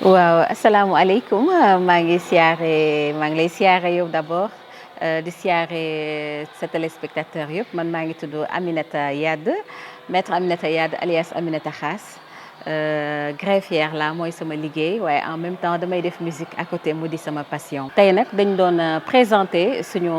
waaw asalaamaaleykum maa ngi siyaare maa ngi lay siyaare yow d'abord di siyaare sa téléspectateur yëpp man maa ngi tudd Aminata Yade maître Aminata Yade alias Aminata Xaas greffière la mooy sama liggéey waaye en même temps damay def musique à côté mu di sama passion. tey nag dañ doon présenter suñu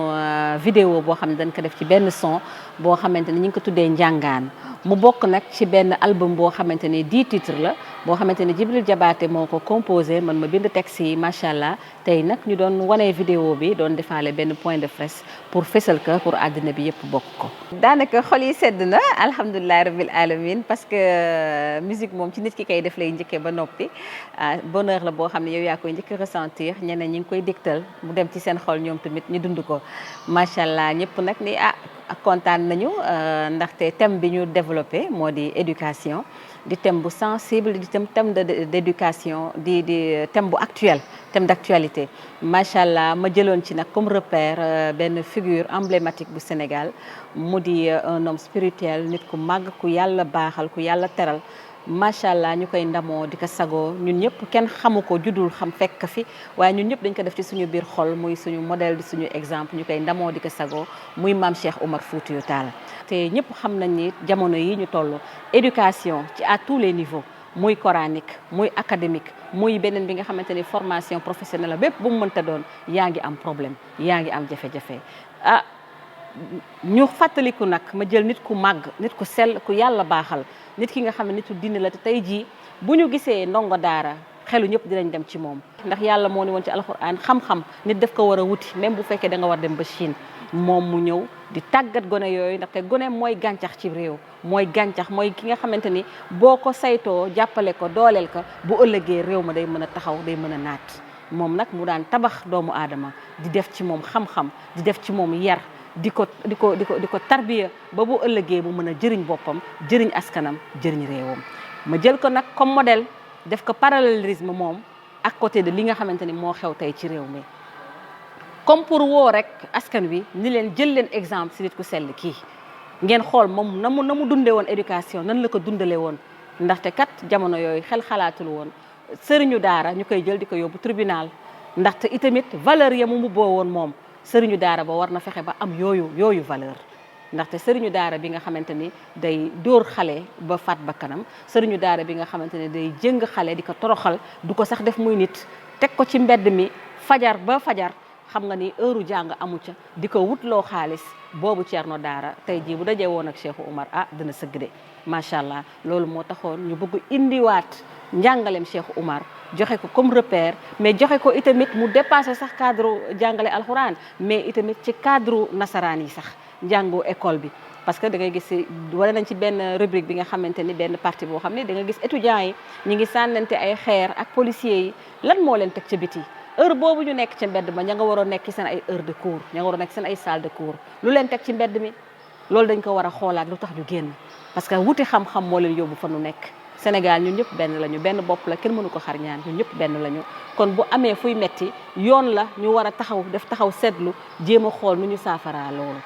vidéo boo xam ne dañ ko def ci benn son boo xamante ni ñu ngi ko tuddee njàngaan mu bokk nag ci benn album boo xamante ni 10 titres la boo xamante ni Djibril Diabaté moo ko composé man ma bind texte yi macha allah tey nag ñu doon wane vidéo bi doon defaale benn point de presse pour fésal ko pour àddina bi yëpp bokk ko. daanaka xol yi sedd na alhamdulilah rabil alamin parce que musique moom ci nit ki kay def lay njëkkee ba noppi bonheur la boo xam ne yow yaa koy njëkk ressentir ñeneen ñi ngi koy dégtal mu dem ci seen xol ñoom tamit ñu dund ko macha allah ñëpp nag ni kontaan nañu ndaxte thème bi ñu développé moo di éducation di thème bu sensible di thème d'éducation di thème bu actuel thème d'actualité macha allah ma jëloon ci nag comme repère benn figure emblématique bu Sénégal mu di un homme spirituel nit ku màgg ku yàlla baaxal ku yàlla teral macha allah ñu koy ndamoo di ko sagoo ñun ñëpp kenn xamu ko juddul xam fekk fi waaye ñun ñëpp dañ ko def ci suñu biir xol muy suñu modèle di suñu exemple ñu koy ndamoo di ko sagoo muy maam Cheikh Oumar Foutiyou Tall. te ñëpp xam nañ ni jamono yi ñu toll éducation ci à tous les niveaux muy coranique muy académique muy beneen bi nga xamante ni formation professionnelle la bépp bu mu mënta doon yaa ngi am problème yaa ngi am jafe-jafe ñu fàttaliku nag ma jël nit ku màgg nit ku sell ku yàlla baaxal nit ki nga xam ne nitu diine la te tey jii bu ñu gisee ndongo daara xelu ñëpp dinañ dem ci moom ndax yàlla moo ni woon ci alxuraan xam-xam nit daf ko war a wuti même bu fekkee da nga war dem ba Chine moom mu ñëw di tàggat gone yooyu ndaxte gone mooy gàncax ci réew mooy gàncax mooy ki nga xamante ni boo ko saytoo jàppale ko dooleel ko bu ëllëgee réew ma day mën a taxaw day mën a naat moom nag mu daan tabax doomu aadama di def ci moom xam-xam di def ci moom yar di ko tarbiya ba bu ëllëgee mu mën a jëriñ boppam jëriñ askanam jëriñ réewam ma jël ko nag comme modèle def ko parallélisme moom à côté de li nga xamante ni moo xew tey ci réew mi comme pour woo rek askan wi ni leen jël leen exemple si nit ku sell kii ngeen xool moom na mu dundee woon éducation nan la ko dundalee woon ndaxte kat jamono yooyu xel xalaatul woon sëriñu daara ñu koy jël di ko yóbbu tribunal ndaxte itamit valeur ya mu boo woon moom sëriñu daara ba war na fexe ba am yooyu valeur ndaxte sëriñu daara bi nga xamante ni day dóor xale ba faat ba kanam sëriñu daara bi nga xamante ni day jëng xale di ko toroxal du ko sax def muy nit teg ko ci mbedd mi fajar ba fajar xam nga ni heure jàng amu ca di ko wutloo xaalis boobu Ceerno daara tey jii bu dajee woon ak Cheikh Oumar dina sëgg de macha allah loolu moo taxoon ñu bëgg indiwaat njàngaleem Cheikh Oumar joxe ko comme repère mais joxe ko itamit mu dépassé sax cadre jàngale alxuraan mais itamit ci cadre nasaraan yi sax njàngu école bi parce que da ngay gis wala nañ ci benn rubrique bi nga xamante ni benn partie boo xam ne da nga gis étudiants yi ñi ngi sànnante ay xeer ak policiers yi lan moo leen teg ca biti heure boobu ñu nekk ci mbedd ma ña nga waroon nekk ci seen ay heure de cours ña nga waroon nekk seen ay salle de cours lu leen teg ci mbedd mi loolu dañ ko war a xoolaat lu tax ñu génn parce que wuti xam-xam moo leen yóbbu fa nu nekk Sénégal ñun ñëpp benn lañu benn bopp la kenn mënu ko xar ñaan ñun ñëpp benn lañu kon bu amee fuy metti yoon la ñu war a taxaw seetlu jéem a xool nu ñu saafaraa loolu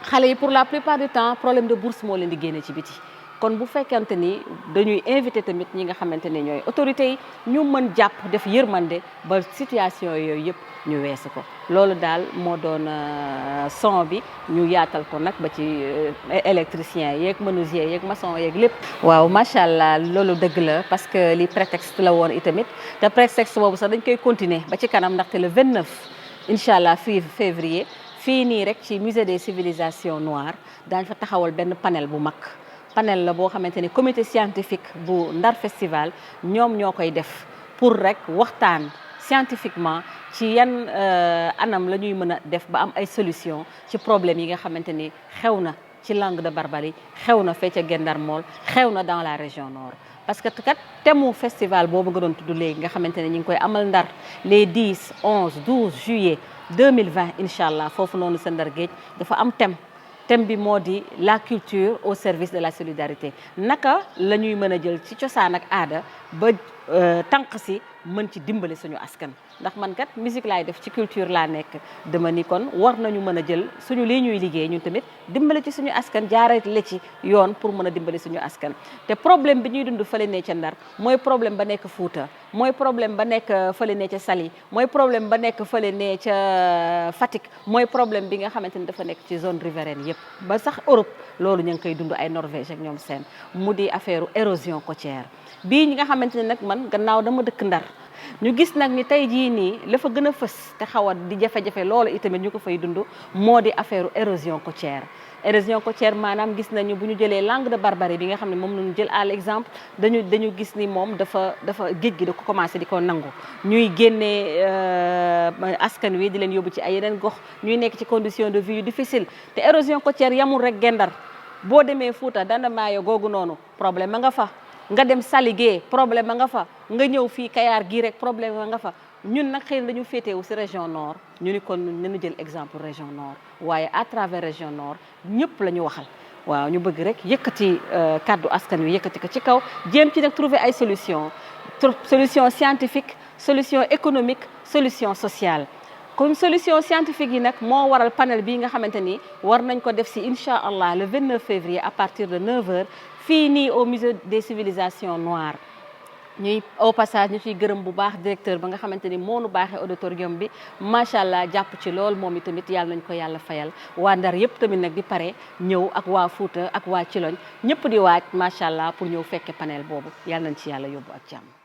xale yi pour la plupart du temps problème de bourse moo leen di génne ci biti kon bu fekkante ni dañuy invité tamit ñi nga xamante ni ñooy autorités yi ñu mën jàpp def yërmande ba situation yooyu yëpp ñu weesu ko loolu daal moo doon son bi ñu yaatal ko nag ba ci électricien yeeg menuisier yeeg maçon yeeg lépp. waaw macha allah loolu dëgg la parce que li prétexte la woon itamit te prétexte boobu sax dañ koy continuer ba ci kanam ndaxte le 29 incha allah février fii nii rek ci musée des civilisations noires daañ fa taxawal benn panel bu mag. panel la boo xamante ni comité scientifique bu Ndar Festival ñoom ñoo koy def pour rek waxtaan scientifiquement ci yan anam la ñuy mën a def ba am ay solution ci problème yi nga xamante ni xew na ci Langue de Barbarie xew na fee ca Guet-Ndar xew na dans la région nord parce que kat thème festival boobu nga doon tudd léegi nga xamante ne ñu ngi koy amal Ndar les 10 11 12 juillet 2020 incha allah foofu noonu sa Ndar géej dafa am thème bi moo di la culture au service de la solidarité naka la ñuy mën a jël ci cosaan ak aada ba tànq si mën ci dimbali suñu askan ndax man kat musique laay def ci culture laa nekk dama ni kon war nañu mën a jël suñu lii ñuy liggéey ñun tamit dimbali ci suñu askan jaarale ci yoon pour mën a dimbali suñu askan te problème bi ñuy dund fële ne ca Ndar mooy problème ba nekk Fuuta mooy problème ba nekk fële ne ca Saly mooy problème ba nekk fële ne ca Fatick mooy problème bi nga xamante ni dafa nekk ci zone riveraine yëpp ba sax Europe loolu ñu ngi koy dund ay Norvège ak ñoom seen mu di affaire érosion côtière bii ñi nga xamante ne nag man gannaaw dama dëkk Ndar ñu gis nag ni tey jii nii la fa gën a fës te xaw a di jafe-jafe loolu itamit ñu ko fay dund moo di affaire érosion côtière érosion côtière maanaam gis nañu bu ñu jëlee Langue de Barbarie bi nga xam ne moom lañu jël à l'exemple dañu gis ni moom dafa géej gi da ko commencé di ko nangu ñuy génnee askan wi di leen yóbbu ci ay yeneen gox ñuy nekk ci condition de vie yu difficile te érosion côtière yamul rek Gendar boo demee Fuuta Danda Maayo googu noonu problème ma nga fa nga dem Saligé problème ma nga fa nga ñëw fii Kayaar gii rek problème ma nga fa ñun nag xëy na dañu féetewu ci région nord ñu ni kon nañu jël exemple région nord waaye à travers région nord ñëpp la ñu waxal waaw ñu bëgg rek yëkkati kàddu askan wi yëkkati ko ci kaw jéem ci nag trouver ay solution scientifique solution économique solution sociale comme solution scientifique yi nag moo waral panel bii nga xamante ni war nañ ko def ci incha allah le 29 février à partir de 9h fii nii au musée des civilisations noires ñuy au passage ñu ciy gërëm bu baax directeur ba nga xamante ni moo nu baaxee auditorium bi macha allah jàpp ci lool moom itamit yàlla nañ ko yàlla fayal waa Ndar yëpp tamit nag di pare ñëw ak waa Fuuta ak waa Ciloñ ñëpp di waaj macha allah pour ñëw fekke panel boobu yàlla nañ ci yàlla yóbbu ak jàmm.